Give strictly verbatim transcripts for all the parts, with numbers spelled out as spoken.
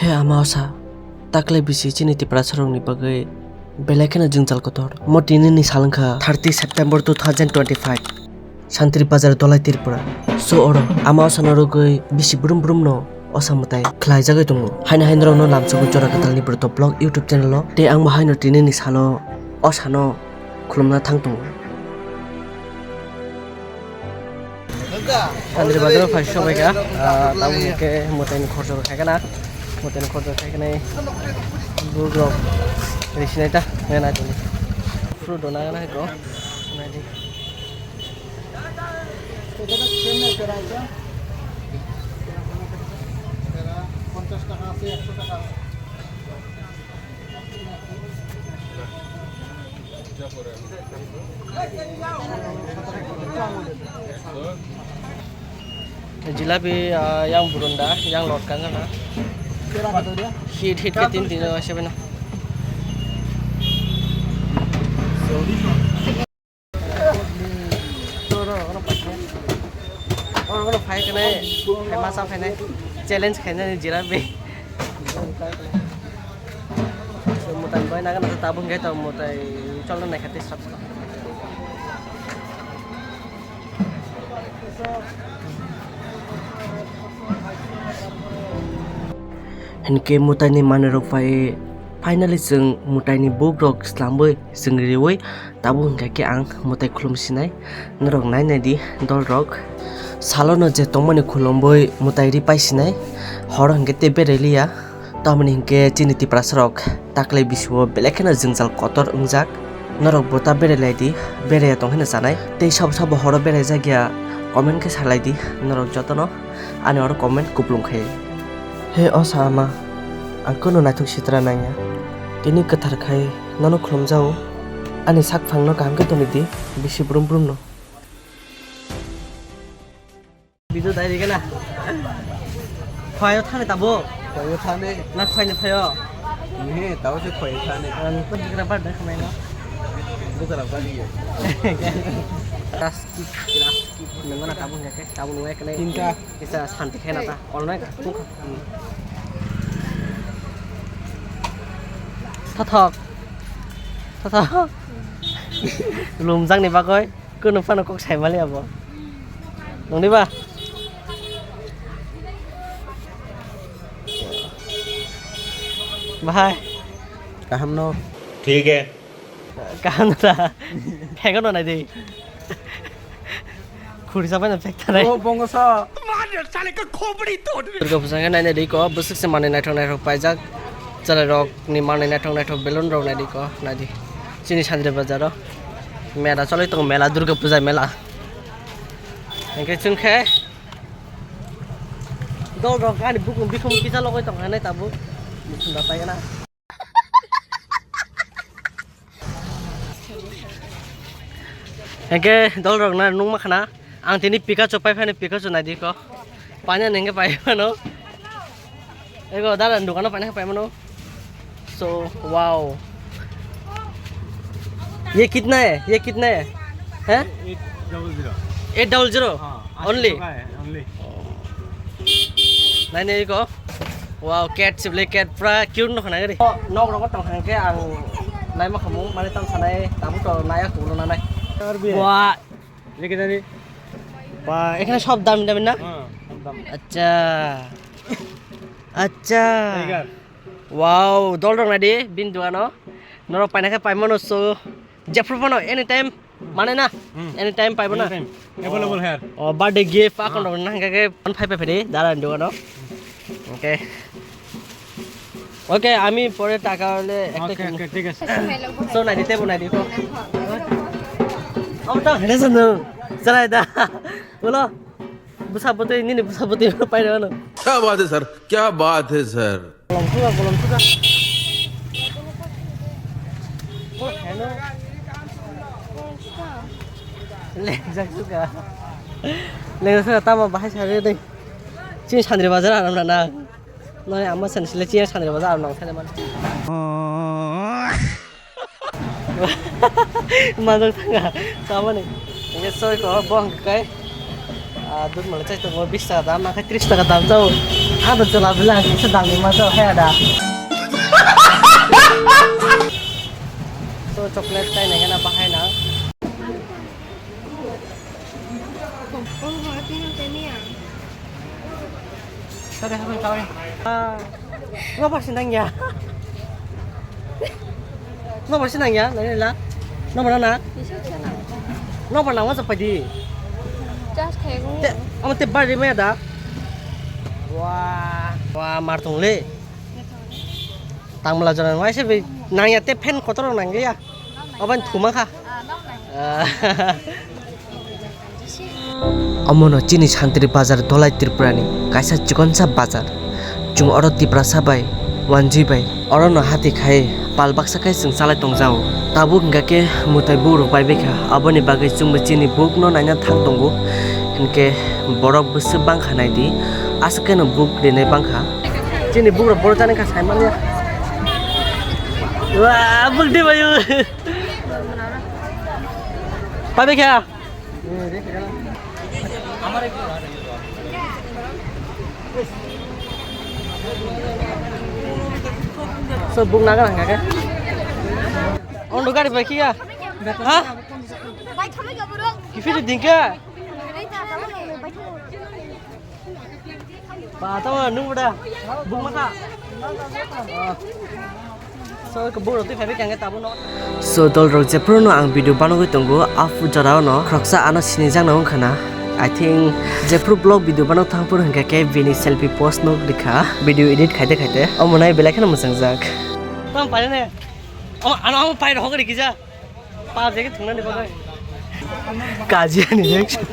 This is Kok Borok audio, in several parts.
He ama osa, takle bisi chini Tiprasarokni bagwi belai kheno jwngjal kotor. Mo tinini sal wngkha thirty September two thousand twenty-five, Santri Bazar, Dholai, Tripura. So oro ama osano rwgwi bisi brum brumno osa mwtai khlaijagwi tongo. Haino hai norokno lamsogo Jora Kwtalni Broto Vlog YouTube channel-o. Tei ang bo haino tinini salo osano khulumna thang tongo. Santri Bazar-o phai sobaikha, ah, tabuk hwnkhe mwtaini khoroksa khai khana, mwtaini khoroksa khai khana, bugrok risinai ta, nai tongdi. Fruit rok nana hai ko, nai di. পঞ্চাশ টাকা আছে, একশো টাকা আছে। Jilabi, ah, yang burunda, yang lotka na. Hit, hit ke tin tin, oh, siapa na? Oro phai khe nai, phai masa phai nai, challenge khainani jilabi. So, mwtai bai nang tabuk hwnkhe tong mwtai cholna naikha tei sab. Hinkhe mwtaini manwirok phai, finally chwng mwtaini bukrok swlambwi chwng riwi tabuk hwnkhe khe ang mwtai khulum sinai. Norok nai nai di dolrok. Salono je tongmani khulumwi mwtai ri paisinai. Horo hwnkhe tei berai liya. Tamoni hwnkhe chini Tiprasarok takle bisio belai kheno jwngjal kotor wngjak. Norok bo ta berai lai di, berai ya tong hino sanai. Tei sabo sabo horo berai jak ya comment khe salai di norok jotono. Ani oro comment kuplung khe. He osa ama, ang kunu naithok sitra nangya. Tini kwthar khai nono khulumjao. Ani sak phangno kaham khe tongwi di, bisi brum brum no. Bidu dai rigana. Khoyo thani tabo. Khoyo thani. Na khoini phayo. Ni tabo se khoyo thani. Ang ko digra bar dai khamai no. Bukara bar ye. Ras ki, ras ki. Nangona tabo ya ke, tabo nungya kene. Tinta. Kisa santi khe na ta. Olnai ka. Tung ka. Thothok. Thothok. Lumjang ni bagoi. Kunu phano kok sai mali abo. Nungni ba? Bahai. Kaham no. Thik hai. Kaham da. Phego no nai di. Khuri sabai na phek tanai. Oh, bongo sa. Durga puja khe nainai di ko, bwswk se manwi naithok naithok paijak. Chwrai rok ni manwi naithok naithok balloon rok nai di ko, nai di. Chini Santri Bazar o mela choli tongo, mela, Durga puja mela. Hingke chwng khe dol rok ani bukung bikhung kisa logoi tong kha nai tabuk. Muchung da paigana. Hingke dol rok na nung ma khana. Ang tini Pikachu pai phani Pikachu nai di ko. Paina nengke pai phano. Ego dara dukano paina pai mano. So, wow. ये कितना है? ये कितना है? हैं? Eight double zero. Eight double zero? हाँ, Only? अस्सी रुपया है, only. Nai nai ko. Wow, cat sibli cat pura cute no khana gari. Nok rogo tong hangke ang nai ma khamu mane tang sanai tabu to nai aku lo nanai. Wah. Leke jani. Wah, ekhane sob dami dami na? हाँ, सब दाम। Accha. Accha. Tiger. Wow, dol rok nai di, bini dogano. Norok paina khe pai mano, so, jephru phano anytime, mane na? Hmm. Anytime pai bo na? Anytime. Available here. Oh, birthday gift, akon rok nang khe phone phai phai phai di, dara ni dogano. Okay. Okay, ami pore taka hole ekta okay, kimu. Okay, thik ase. So, nai di, tebo nai di ko. Abo ta hene sanu. Chalai da. Bolo. Bwsa bwtwi, nini bwsa bwtwi pai rw ano. क्या बात है सर, क्या बात है sir. Bolong suka, bolong suka. Lengjak suka. Lengjak suka tamo bahai sari dei. Chini Santri Bazar aram na na. Noi ama san sile chini Santri Bazar aram nang sale man. Majak thanga, chamani. Hingke soi ko, bo hingke kai. Ah, dud mala chai tongo, bis taka dam, nang khe tris taka dam jao. Ano chwla bilang kisa dangni ma to khe da. So chocolate tai nai gana bahai na. Sorry, happy sorry. Ah, no pasi nang ya. No pasi nang ya, nang la. No mana na? No mana wasa padi. Just kayak gini. Te, amo te bari me da. Wah, wah martung le. Tangmala jora nang se be nang ya te fan kotor nang ya. Aban thuma kha. Ah. Omono chini Santri bazar Dholai Tripurani kaisa chikonsa bazar. Chwng oro Tiprasa bai wanjwi bai orono hati khai pal baksa khai chwng chalai tongjago. Tabuk hwnkha khe mwtai bukrok bai baikha, aboni bagwi chwngbo chini bukno naina thang tongo. Hinkhe borok bwswk bangkha naidi, aswk kheno buk rinai bangkha. Chini bukrok boro chani kha saimanya. Wa, buk de bayu. Pai baikha. So, buk naga nang kake. Ondo gari bai kiya. Ha? Kifiri dingka. Ba, tamo nung bwda. Buk masa. So, ke buk roti phaibai kang ke tabo no. So, dol rok jephru no ang video banogwi tongo, afu jora no khoroksa ano sinijak no wngkha na. I think jephru vlog video banog thang phuru hwnkha khe bini selfie post no rikha, video edit khaite khaite. Omo nai belai kheno mwchang jak. Tamo pai ne. Omo ano amo pai rok rikija. Pap jagi thungnani bagwi. Kajiani reaction.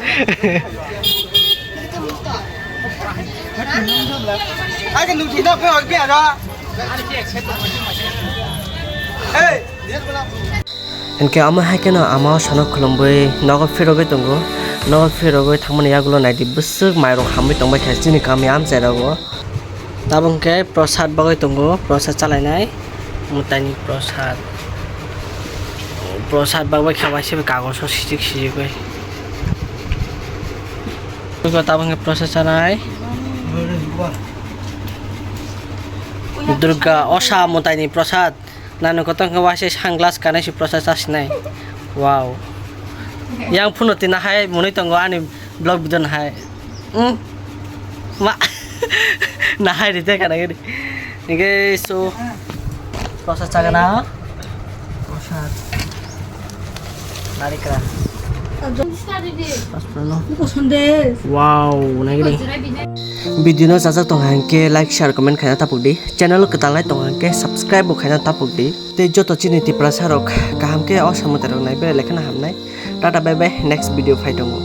Hinkhe omo hai kheno ama o sano khulumwi nogo phirogwi tongo. Nogo phirogwi thangmani yagulo naidi bwswk mairok hamwi tongbaikha chini kami amchai rogo. Tabuk hwnkhe prosad bagwi tongo, prosad chalainai mwtaini prosad. Prosad bagwi kha bai se kagoso sijik sijigwi. Tabuk hwnkhe prosad chanai. Durga osa mwtaini prosad. Nanu kotor khe waisa sunglass kanai si prosad chasinai. Wow. Yang phunu tina hai mwnwi tongo ani vlog video nahai. Hmm. Ma. Nahai rite kana gini. Nge so. Prosad chagana. Prosad. Narikra. Wow, nagini. Video no chajak tong hwnkhe like, share, comment khaina tapuk di. Channel kwtal nai tong hwnkhe subscribe bo khaina tapuk di. Tei joto chini Tiprasa rok kaham khe o samung rok nai bere lekhana hamnai. Tata bye bye, next video phai tongo.